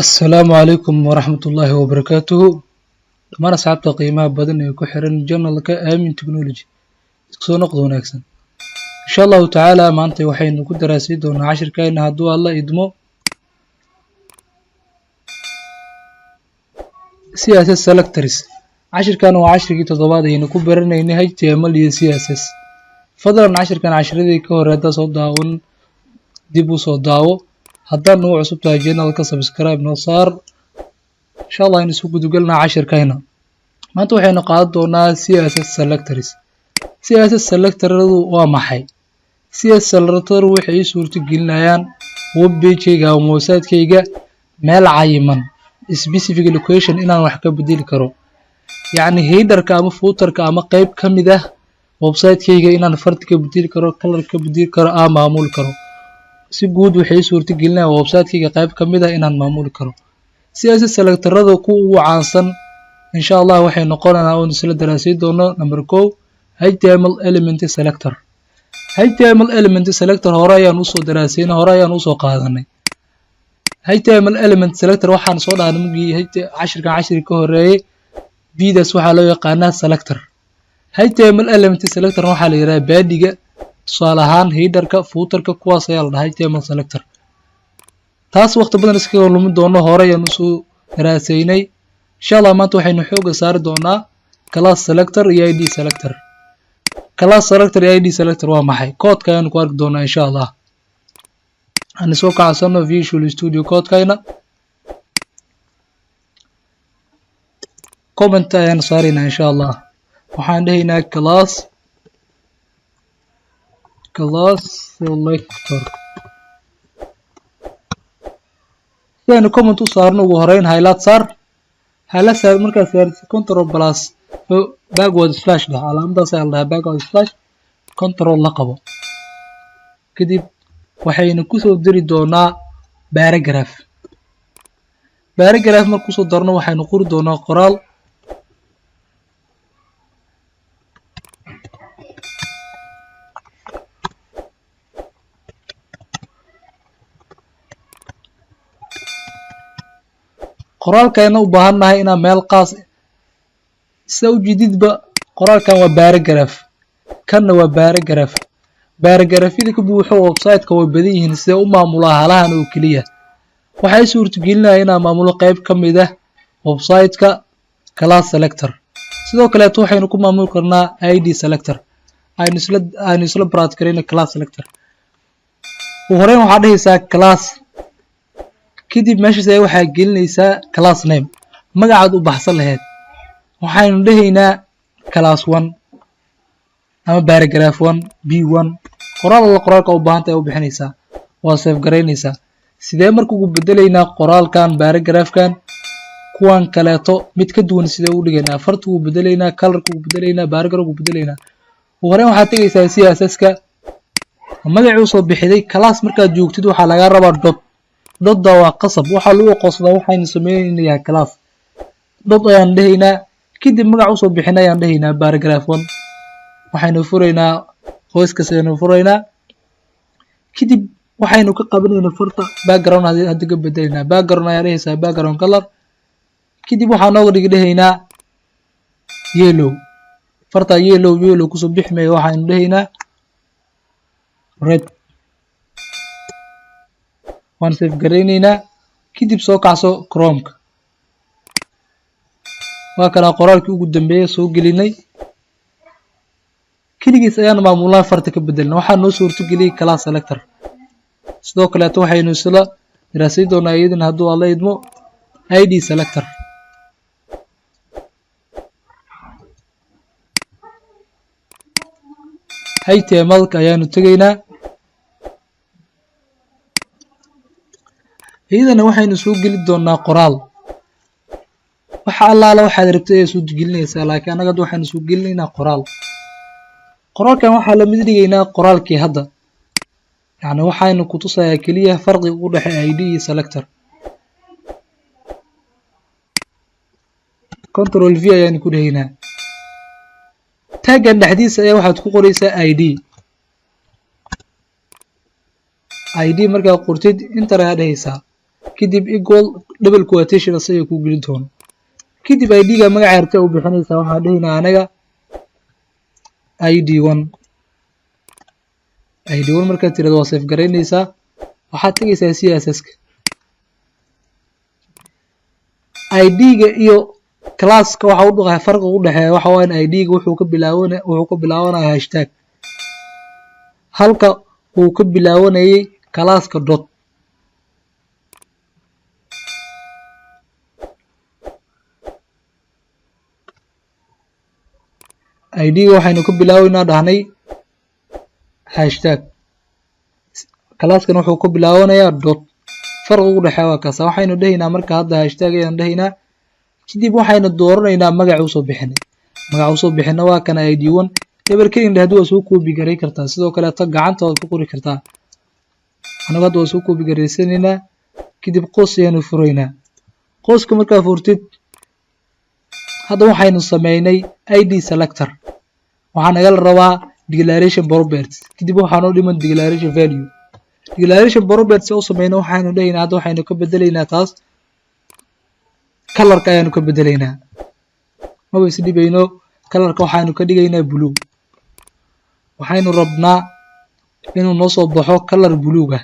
Assalaamu calaykum waraxmatullaahi wabarakaatuhu. Dhammaan asxaabta qiimaha badan ee ku xiran channelka Aamin Technology, isku soo noqdo wanaagsan. Insha Allahu tacaala, maanta waxaynu ku daraasii doonaa cashirkeena, hadduu Alla idmo, CSS selectors. Cashirkan waa cashirkii toddobaad ayaynu ku baranaynay HTML iyo CSS. Fadlan, cashirkan cashiradii ka hore haddaad soo daawan, dib u soo daawo. Haddaad nagu cusub tahay channelka, subscribe noo saar. Insha Allah aynu isu gudagelnaa cashirkayna. Maanta waxaynu qaadan doonaa CSS selectors. CSS selectoradu waa maxay? CSS selector waxay ii suurto gelinayaan web page-kayga ama website-kayga meel cayiman, specific location, inaan wax ka bedeli karo, yacni headerka ama footerka ama qeyb ka mid ah website-kayga inaan farti ka bedeli karo, color ka bedeli karo, aan maamuli karo. Si guud, waxay ii suurto gelinayaan website-kayga qayb ka mid ah inaan maamuli karo. CSS selectorada kuwa ugu caansan, insha Allah, waxay noqonayaan oon isla daraasiin doono: number 1, HTML element selector. HTML element selector hore ayaan usoo daraasiinay, hore ayaan usoo qaadanay. HTML element selector waxaan soo dhahnay mugii cashirkan cashirkii ka horeeyay, bdaas waxaa loo yaqaanaa selector. HTML element selector waxaa la yidhaha bodyga, tusaale ahaan headerka, footerka, kuwaas ayaa la dhahaa HTML selector. Taas waqti badan iskaga lumin doono, hore ayaan usoo daraasaynay. Insha Allah maanta waxaynu xooga saari doonaa class selector iyo id selector. Class selector iyo id selector waa maxay? Koodka ayaanu ku arki doonaa, insha Allah. Aan soo kacsano Visual Studio Codekayna. Comment ayaan saaraynaa, insha Allah. Waxaan dhehaynaa class selector. Si aynu comment u saarno, ugu horeyn highlight saar. Highlight saar markaad saartid, control plus backward slash dhah. Calaamadaas ayaa la dhahaa backward slash. Control la qabo. Kadib waxaynu kusoo diri doonaa paragraph. Paragraph marka kusoo darno, waxaynu qori doonaa qoraal. Qoraalkayna u baahan nahay inaan meel qaas. Sida ujeedidba, qoraalkan waa paragraph, kanna waa paragraph. Paragraphyada ka buuxo website-ka way badan yihiin. Sidee u maamulaa halahan oo keliya? Waxay suurtagelinaya inaan maamulo qayb ka mid ah website-ka class selector. Sidoo kaleeto waxaynu ku maamuli karnaa id selector. Aynu isla baraat garayna class selector. Ugu horeyn waxaad dhehaysaa class. Kadib meeshaas ayaa waxaa gelinaysaa class name, magacaad u baxsan lahayd. Waxaynu dhehaynaa class one ama paragraph one, p one. Qoraal alla qoraalka u baahanta ay u bixinaysaa, waa save garaynaysaa. Sidee marka ugu bedelaynaa qoraalkan paragraphkan kuwan kaleeto mid ka duwan? Sidee u dhigaynaa? Farta ugu bedelaynaa, colorka ugu bedelaynaa, paragraph ugu bedelaynaa. Ugu horeyn waxaad tegaysaa CSS-ka magacii usoo bixiday class. Markaad joogtid, waxaa lagaa rabaa dot. Dotda waa qasab, waxaa lagu aqoonsadaa waxaynu sameynayaa class. Dot ayaan dhehaynaa. Kadib magac usoo bixin ayaan dhehaynaa paragraph one. Waxaynu furaynaa qoyskas ayaynu furaynaa. Kadib waxaynu ka qabanaynaa farta background. Hadda ka bedelaynaa background ayaa dhehaysaa, background color. Kadib waxaa nooga dhig dhehaynaa yellow. Farta yellow, yellow kusoo bixi maayo. Waxaynu dhehaynaa red. Waan save garaynaynaa. Kadib soo kacso Chromeka. Waa kanaa qoraalkii ugu dambeeyay soo gelinay. Keligiis ayaan maamulnaha farta ka bedelna. Waxaa noo suurto geliyey class selector. Sidoo kaleeto waxaynu isla daraasayn doonaa iyadana, hadduu Alla idmo, id selector. HTML-ka ayaanu tegaynaa. Iyadana waxaynu soo geli doonaa qoraal. Waxa allaala waxaad rabtay ayaa soo gelinaysaa, laakiin annaga hadda waxaynu soo gelinaynaa qoraal. Qoraalkan waxaa lamid dhigaynaa qoraalkii hadda. Yacni waxaynu ku tusayaa keliya farqiga u dhexeeya id iyo selector. Control V ayaanu ku dhehaynaa. Taggan dhexdiisa ayaa waxaad ku qoraysaa id. Id markaad qortid, enter ayaa dhehaysaa. Kadib equal double quotation asaga kuu gelin doono. Kadib ID-ga magaca rabta u bixinaysaa. Waxaan dhehaynaa anaga ID one. ID one markaad tirado, waa save garaynaysaa. Waxaad tegaysaa CSS-ka. ID-ga iyo classka waxa u dhaqaya, farqiga u dhexeeya waxa waa in ID-ga wuxuu ka bilaabanaya hashtag, halka uu ka bilaabanayay classka dot. ID-ga waxaynu ka bilaabaynaa dhahnay hashtag, classkan wuxuu ka bilaabanayaa dot. Farqiga u dhexeeya waa kaasa. Waxaynu dhehaynaa marka hadda hashtag ayaan dhehaynaa. Kadib waxaynu dooranaynaa magaca usoo bixinay. Magaca usoo bixina waa kana, ID one. Double click hadii, waa soo copy garay kartaa, sidoo kaleeto gacanta waad ku qori kartaa. Anagu hadda waa soo copy garaysanaynaa. Kadib qoos ayaanu furaynaa. Qooska markaa furtid, hadda waxaynu sameynay ID selector. Waxaa nagala rabaa declaration properties. Kadib waxaa noo dhiman declaration value. Declaration properties u sameyno, waxaynu dhehaynaa hadda waxaynu ka bedelaynaa taas, colorka ayaanu ka bedelaynaa. Maba isdhibayno, colorka waxaanu ka dhigaynaa blue. Waxaynu rabnaa inuu noo soo baxo color buluug ah.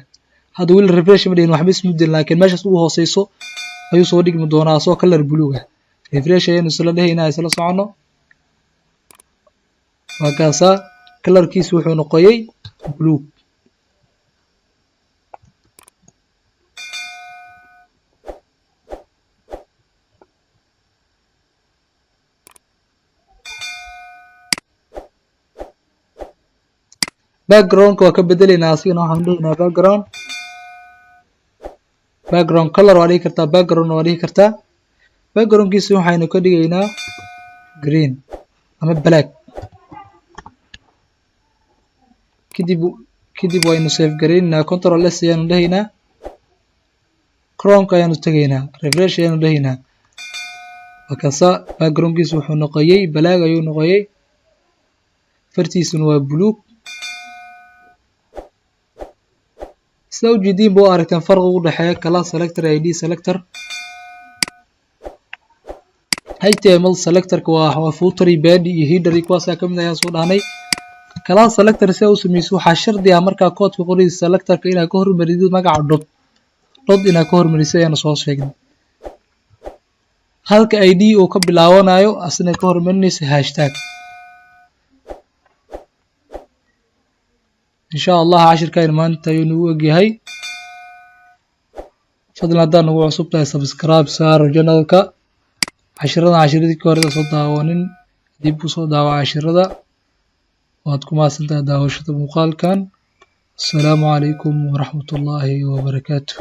Hadda weli refresh ma dhihin, waxba ismudin, laakiin meeshaas ugu hooseyso ayuu soo dhigmi doonaa asoo color buluug ah. Refresh ayaynu isla dhehaynaa, isla socono. Waa kaasaa, colorkiisu wuxuu noqoyay buluug. Backgroundka waa ka bedelaynaa asigana. Waxaan dhehaynaa background, background color waa dhihi kartaa, background waa dhihi kartaa. Backgroundkiisa waxaynu ka dhigaynaa green ama black. Kadib waynu save garaynaynaa, Control S ayaanu dhehaynaa. Chromeka ayaanu tegaynaa, refresh ayaanu dhehaynaa. Markaasa backgroundkiisa wuxuu noqoyey black ayuu noqoyey, fartiisuna waa buluug. Sidaa ujeediin ba u aragteen farqiga u dhexeeya class selector iyo ID selector. HTML selectorka waa footer iyo body iyo header iyo kuwaasaa kamid ayaan soo dhahnay. Class selector si aa u sameyso, waxaa shardi ah markaa koodka qoraysa selectorka inaad ka hormaridid magaca dot. Dot inaad ka hormarisid ayaanu soo sheegnay, halka ID uu ka bilaabanayo asna ka hormarinaysa hashtag. Insha Allah cashirkan maanta ayuu nagu egyahay. Fadlan haddaad nagu cusub tahay, subscribe saaro channelka. Cashiradan cashiradii ka hore soo daawanin, dib u soo daawa cashirada. Waad ku mahadsantahay daawashada muuqaalkan. Asalaamu calaykum waraxmatullaahi wabarakaatu.